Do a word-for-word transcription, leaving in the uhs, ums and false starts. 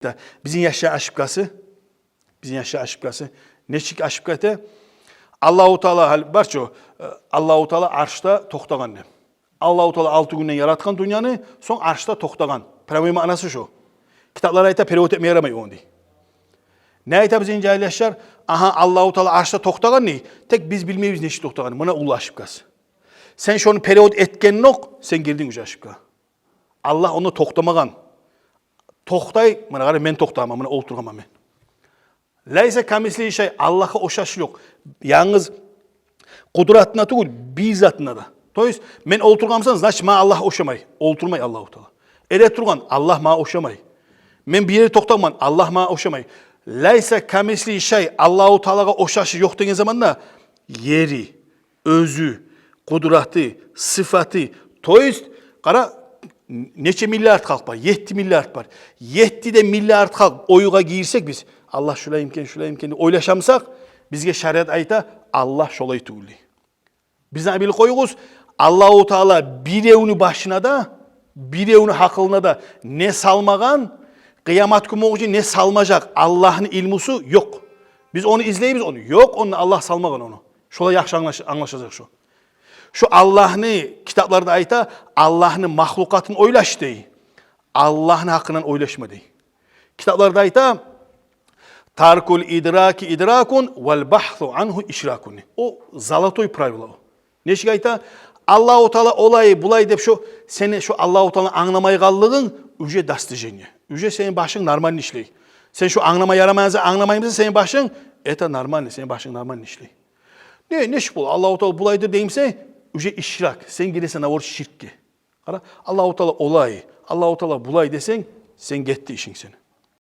Да, бизин яшланы ошибкасы, бизин яшланы ошибкасы. Нечик ошибка эте? Аллагьу Таала, гьали бар чы, э, Аллагьу Таала аршда токътагъан деп. Аллагьу Таала алты гюнден яратгъан дюньяны, сонг аршда токътагъан. Прямой маънасы шо. Китаплар айта, перевод этме ярамай ону дей. Не айта бизин жагьил яшлар? Агьа, Аллагьу Таала аршда токътагъан дей. Тек биз билмейбиз нечик токътагъанны. Муна уллу ошибкасы. Сен шону перевод этгенинг ёкъ, сен гирдинг уже ошибкагъа. Аллагь онда токътамагъан. Токътай, муна къара, мен токътайман, муна олтургъанман мен. Лайса камислигьи шай, Аллагьгъа ошашы ёкъ. Янгыз къудратына тюгюл, бир затына да. То есть, мен олтургъан бусам, значит, магъа Аллагь ошамай. Олтурмай Аллагьу Таала. Эретургъан, Аллагь магъа ошамай. Мен бир ерде токътагъанман, Аллагь магъа ошамай. Лайса камислигьи шай, Аллагьу Таалагъа ошашы ёкъ деген заманда, ери, оьзю, къудраты, сыфаты. То есть, къара, нече миллиард халкъ бар? Етти миллиард бар. Етти де миллиард халкъ ойгъа гирсек биз, Аллагь шулай экен, шулай экен деп ойлаша бусакъ, бизге шариат айта, Аллагь шолай тюгюл дей. Биз аны билип къоюгъуз, Аллагьу Таала биревню башына да, биревню гьакъылына да не салмагъан, къыямат гюн болгъунча не салмажакъ, Аллагьны илмусу ёкъ. Биз ону излейбиз, ону. Ёкъ, онда Аллагь салмагъан ону. Шолай яхшы англаш-, англашажакъ шо. Шо Аллагьны, китапларда айта, Аллагьны махлукъатын ойлаш дей. Аллагьны гьакъындан ойлашма дей. Китапларда айта, таркул идраки идракун, вал бахсу ангьу ишракун. О золотой правило. Нечик айта? Аллагьу Таала олай, булай деп шо, сени шо Аллагьу Тааланы англамайгъанлыгъынг уже достижение. Уже сени башынг нормально ишлей. Сен шо англама ярамайгъан затны англамаймысан, сени башынг, это нормально, сени башынг нормально ишлей. Не, нечик бол, Аллагьу Таала булайдыр деймисен, уже ишрак, сен гиресен авур ширкге. Къара, Аллагьу Таала олай, Аллагьу Таала булай десенг, сен гетди ишинг сени.